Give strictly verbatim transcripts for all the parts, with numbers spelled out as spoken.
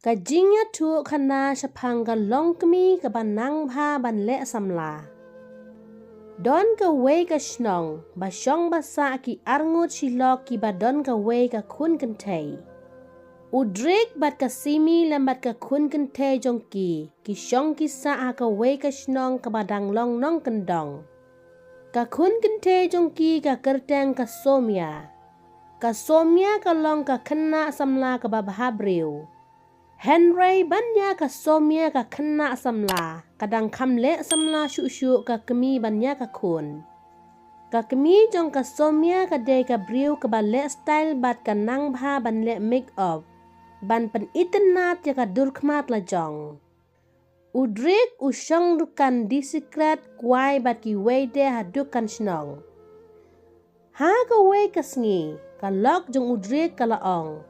Ka jingïathuhkhana shaphang ka longkmie kaba nang bha ban leh samla. Don kawei ka shnong ba shong ba sah ki arngut shi lok kiba don kawei ka khun kynthei. U Drake bad ka Simi lem bad ka khun kynthei jong ki, ki shong ki sah ha kawei ka shnong kaba dang long nongkyndong. Ka khun kynthei jong ki ka kyrteng ka Somia. Ka Somia ka long ka khynnah samla kaba bha briew. Hynrei ban ïa ka Somia ka khynnah samla, ka dang kham leh samla shuh shuh ka kmie ban ïa ka khun. Ka kmie jong ka Somia ka dei ka briew kaba leh style bad ka nang bha ban leh make up, ban pynitynnad ïa ka dur khmat la jong. U Drake u shong dukan die sikret, kwai bad kiwei de ha dukan shnong. Ha kawei ka sngi, ka lok jong u Drake ka la ong,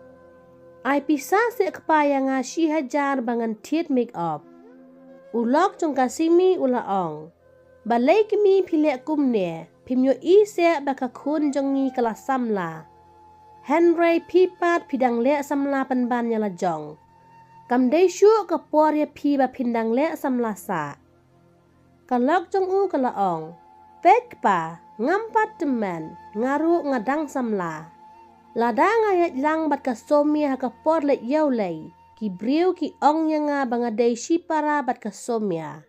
"Ai pisa seh kpa ïa nga shi hajar ba ngan thied make up." U lok jong ka Simi u la ong, "Balei kmie phi leh kumne, phim ïohi seh ba ka khun jong ngi ka la samla. Hynrei phi pat phi dang leh samla pynban ïa la jong. Kam dei shuh ka por ïa phi ba phin dang leh samla sah." Ka lok jong u ka la ong, "Peit kpa, ngam pat tymmen, nga ruh nga dang samla. Lada nga ïaid lang bad ka Somia ha ka por leit ïew lei, ki briew ki ong ïa nga ba nga dei shipara bad ka Somia."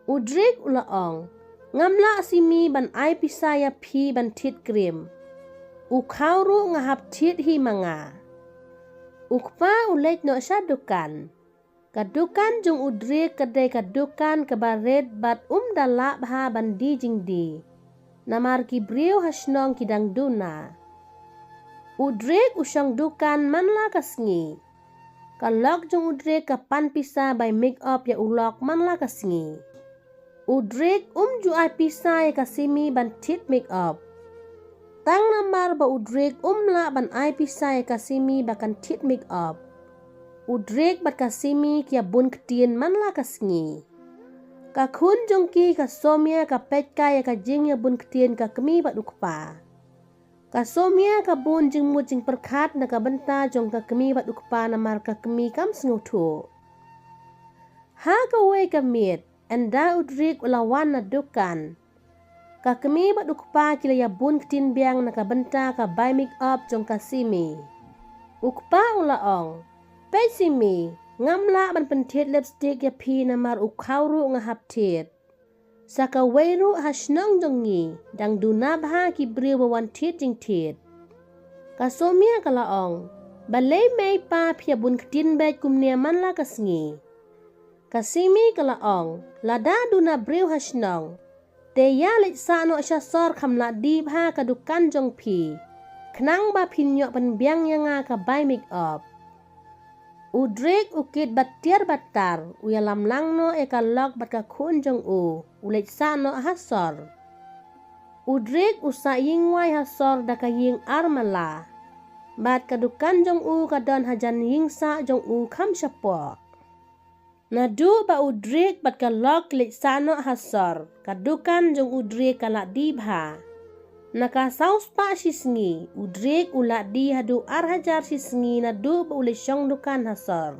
U Drake u la ong, "Ngam lah Simi ban ai pisa ïa phi ban thied cream. U khaw ruh nga hap thied hi ma nga." U kpa u leit noh sha dukan. Ka dukan jong u Drake ka dei ka dukan kaba rit bad um da lah bha ban die jingdie. Namar ki briew ha shnong ki dang duna. U Drake u shong dukan man la ka sngi. Ka lok jong u Drake ka pan pisa bai make up ïa u lok man la ka sngi. U Drake um ju ai pisa ïa ka Simi ban thied make up. Tang namar ba u Drake um lah ban ai pisa ïa ka Simi ba kan thied make up, u Drake bad ka Simi ki ïa bun ktien man la ka sngi. Ka khun jong ki ka Somia ka peit kai ïa ka jingïabun ktien ka kmie bad u kpa. Ka Somia ka bun jingmut jingpyrkhat na ka bynta jong ka kmie bad u kpa namar ka kmie kam sngewthuh. Ha kawei ka miet, ynda u Drake u la wan na dukan, ka kmie bad u kpa ki la ïabun ktien biang na ka bynta ka bai make up jong ka Simi. U kpa u la ong, "Peit Simi, ngam lah ban pynthied lipstick ïa phi namar u khaw ruh nga hap thied. Sa kawei ruh ha shnong jong ngi dang duna bha ki briew ba wan thied jingthied." Ka Somia ka la ong, "Balei mei pa phi ïabun ktien beit kumne man la ka sngi?" Ka Simi ka la ong, "Lada duna briew ha shnong, te ïa leit sah noh sha sor, kham lah die bha ka dukan jong phi, khnang ba phin ïoh pynbiang ïa nga ka bai make up." U Drake u kit ba tiar ba tar, u ïalam lang noh ïa ka lok bad ka khun jong u, u leit sah noh ha sor. U Drake u sah ïing wai ha sor da ka ïing ar mala. Bad ka dukan jong u ka don hajan ïing sah jong u kham shapoh. Naduh ba u Drake bad ka lok ki leit sah noh ha sor, ka dukan jong u Drake ka lah die bha. Na ka saw spah shi sngi, u Drake u lah die haduh ar hajar shi sngi naduh ba u leit shong dukan ha sor.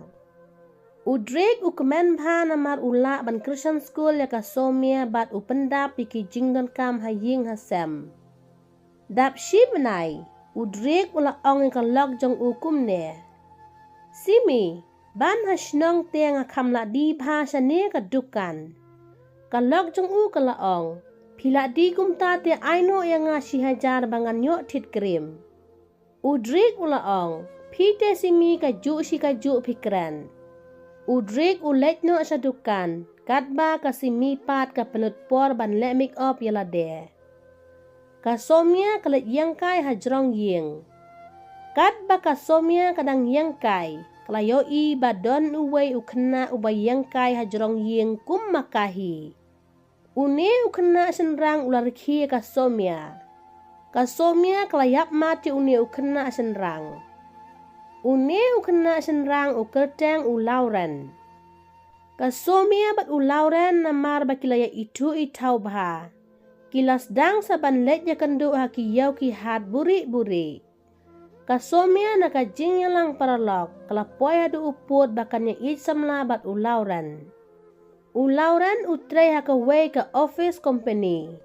U Drake u kmen bha namar u lah ban kyrshan skul ïa ka Somia bad u pyndap ïa ki jingdonkam ha ïing ha sem. Dap shi bnai, u Drake u la ong ïa ka lok jong u kumne, "Simi, ban ha shnong te nga kham lah die bha shane ka dukan." Ka lok jong u ka la ong, "Phi lah die kumta te ai noh ïa nga shi hajar ba ngan ïoh thied cream." U Drake u la ong, "Phi te Simi kajuh shi kajuh phi kren." U Drake u leit noh sha dukan, katba ka Simi pat ka pynlut por ban leh make up ïa lade. Ka Somia ka leit ïeng kai ha jrong ïing. Katba ka Somia ka dang ïeng kai, ka la ïohi ba don uwei u khynnah uba ïeng kai ha jrong ïing kum ma ka hi. Une u khynnah shynrang u la rkhie ïa ka Somia. Ka Somia ka la ïap mat ïa une u khynnah shynrang. Une u khynnah shynrang u kyrteng u Lauren. Ka Somia bad u Lauren namar ba ki la ïa ithuh ithaw bha, ki la sdang sa ban leit ïakynduh ha ki ïew ki hat buhrieh buhrieh. Ka Somia na ka jingïalang paralok ka la poi haduh u pud ba kan ïa ïeit samla bad u Lauren. U Lauren u trei ha kawei ka office company.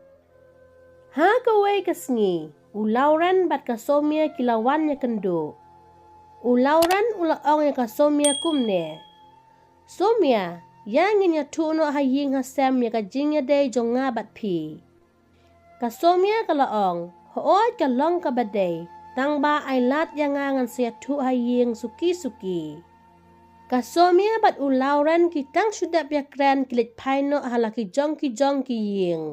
Ha kawei ka sngi, u Lauren bad ka Somia ki la wan ïakynduh. U Lauren u la ong ïa ka Somia kumne, "Somia, ïa ngin ïathuh noh ha ïing ha sem ïa ka jingïadei jong nga bad phi." Ka Somia ka la ong, "Hooid, ka long kaba dei, tang ba ai lad ïa nga, ngan sa ïathuh ha ïing suki suki." Ka Somia bad u Lauren ki tang shu dep ïakren ki leit phai noh ha la ki jong ki jong ki ïing.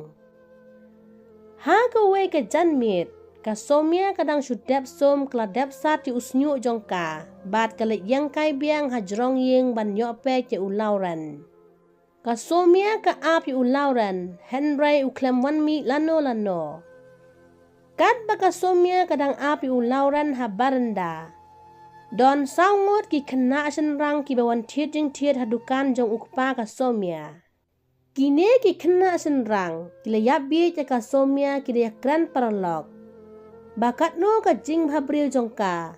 Ha kawei ka janmiet, ka Somia ka dang shu dep sum, ka la dep sat ïa u shñiuh jong ka bad ka leit ïeng kai biang ha jrong ïing ban ïoh peit ïa u Lauren. Ka Somia ka ap ïa u Lauren, hynrei u khlem wan mih lano lano. Katba ka Somia ka dang ap ïa u Lauren ha baranda, don saw ngut ki khynnah shynrang kiba wan thied jingthied ha dukan jong u kpa ka Somia. Kine ki khynnah shynrang ki la ïap bieit ïa ka Somia, ki da ïakren paralok ba katno ka jingbhabriew jong ka.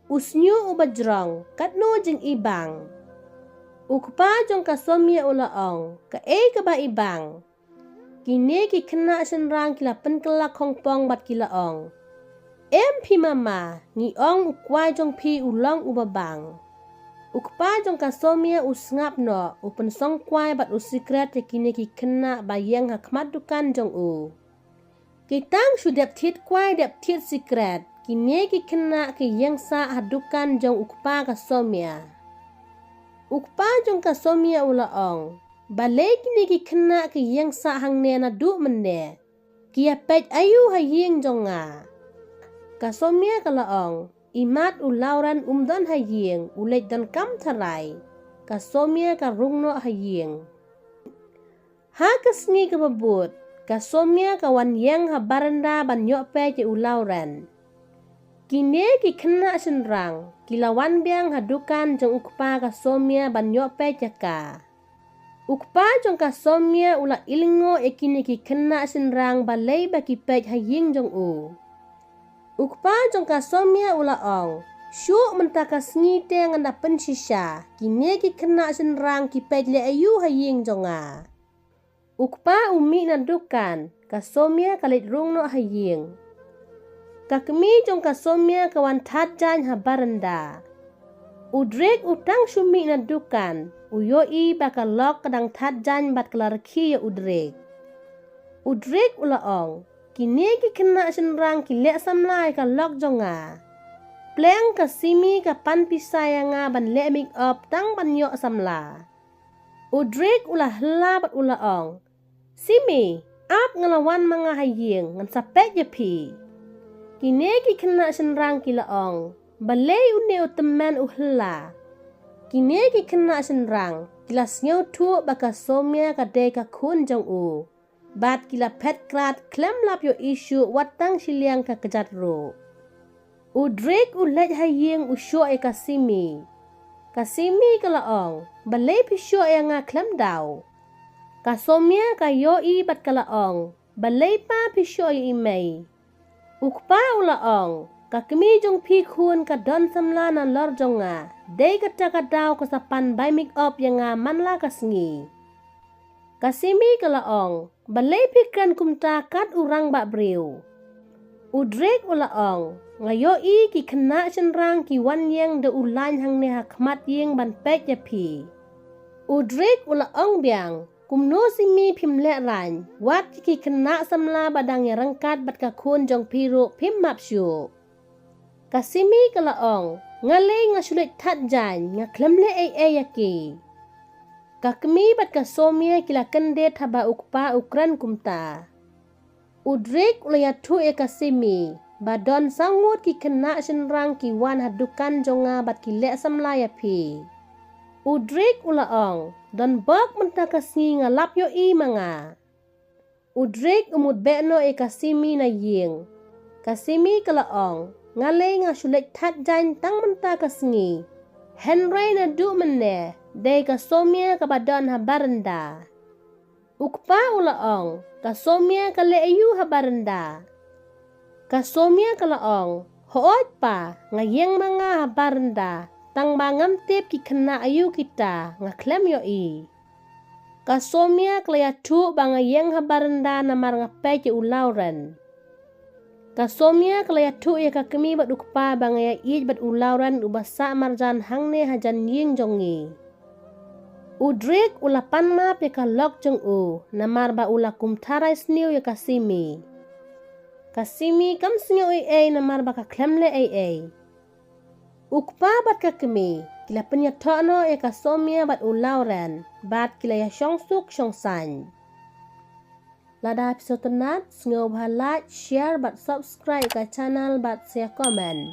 U shñiuh uba jrong, katno jingibang. U kpa jong ka Somia u la ong, "Kaei kaba ibang?" Kine ki khynnah shynrang ki la pynkylla khongpong bad ki la ong, "Em phi mama, ngi ong u kwai jong phi u long uba bang." U kpa jong ka Somia u sngap noh, u pynsong kwai bad u sikret ïa kine ki khynnah ba ïeng ha khmat dukan jong u. Ki tang shu dep thied kwai dep thied sikret, kine ki khynnah ki ïeng sah ha dukan jong u kpa ka Somia. U kpa jong ka Somia u la ong, "Balei kine ki khynnah ki ïeng sah hangne naduh mynne? Ki ïa peit aïu ha ïing jong nga?" Ka Somia ka la ong, "Imat u Lauren um don ha ïing, u leit donkam tharai." Ka Somia ka rung noh ha ïing. Ha ka sngi kaba bud, ka Somia ka wan ïeng ha baranda ban ïoh peit ïa u Lauren. Kine ki khynnah shynrang ki la wan biang ha dukan jong u kpa ka Somia ban ïoh peit ïa ka. U kpa jong ka Somia u la ilngoh ïa kine ki khynnah shynrang balei ba ki peit ha ïing jong u. U kpa jong ka Somia u la ong, "Shuh mynta ka sngi te ngan da pynshisha, kine ki khynnah shynrang ki peit leh aïu ha ïing jong nga." U kpa u mih na dukan, ka Somia ka leit rung noh ha ïing. Ka kmie jong ka Somia ka wan thad jaiñ ha baranda. U Drik u tang shu mih na dukan, u ïohi ba ka lok ka dang thad jaiñ bad ka la rkhie ïa u Drik. U Drik u la ong, "Kine ki khynnah shynrang ki leh samla ïa ka lok jong nga. Pleng ka Simi ka pan pisa ïa nga ban leh make up tang ban ïoh samla." U Drik u la hylla bad u la ong, "Simi, ap, nga la wan ma nga ha ïing, ngan sa peit ïa phi." Kine ki khynnah shynrang ki la ong, "Balei une u tymmen u hylla?" Kine ki khynnah shynrang ki la sngewthuh ba ka Somia ka dei ka khun jong u. Bad ki la phet krad khlem lap ïohi shuh wat tang shiliang ka kjat ruh. U Drik u leit ha ïing u shoh ïa ka Simi. Ka Simi ka la ong, "Balei phi shoh ïa nga khlem daw?" Ka Somia ka ïohi bad ka la ong, "Balei pa phi shoh ïa i mei?" U kpa u la ong, "Ka kmie jong phi khun ka don samla nalor jong nga. Dei kata ka daw ka sa pan bai make up ïa nga man la ka sngi." Ka Simi ka la ong, "Balei phi kren kumta kat u rangbah briew?" U Drik u la ong, "Nga ïohi ki khynnah shynrang ki wan ïeng da u lain hangne ha khmat ïing ban peit ïa phi." U Drik u la ong biang, "Kumno Simi phim lehraiñ, wat ki khynnah samla ba dang ïaryngkat bad ka khun jong phi ruh phim map shuh." Ka Simi ka la ong, "Nga lei nga shu leit thad jaiñ, nga khlem leh ei ei ïa ki." Ka kmie bad ka Somia ki la kyndit haba u kpa u kren kumta. U Drik u la ïathuh ïa ka Simi ba don saw ngut ki khynnah shynrang ki wan ha dukan jong nga bad ki leh samla ïa phi. U Drik u la ong, "Don bok mynta ka sngi nga lap ïohi ma nga." U Drik u mut beh noh ïa ka Simi na ïing. Ka Simi ka la ong, "Nga lei nga shu leit thad jaiñ tang mynta ka sngi. Hynrei naduh mynne dei ka Somia kaba don ha baranda." U kpa u la ong, "Ka Somia ka leh aïu ha baranda?" Ka Somia ka la ong, Hooid pa, nga ïeng ma nga ha baranda, tang ba ngam tip ki khynnah aïu kita, nga khlem ïohi. Ka Somia ka la ïathuh ba nga ïeng ha baranda namar nga peit ïa u Lauren. Ka Somia ka la ïathuh ïa ka kmie bad u kpa ba nga ïaieit bad u Lauren uba sah marjan hangne hajan ïing jong ngi. U Drake u la pan map ïa ka lok jong u namar ba u la kum tharai sniew ïa ka Simi. Ka Simi kam sngew ei ei namar ba ka khlem leh ei ei. U kpa bad ka kmie ki la pynïathoh noh ïa ka Somia bad u Lauren bad ki la ïashong suk shong saiñ. Lada phi sngewtynnat, sngewbha like, share bad subscribe ka channel bad sa comment.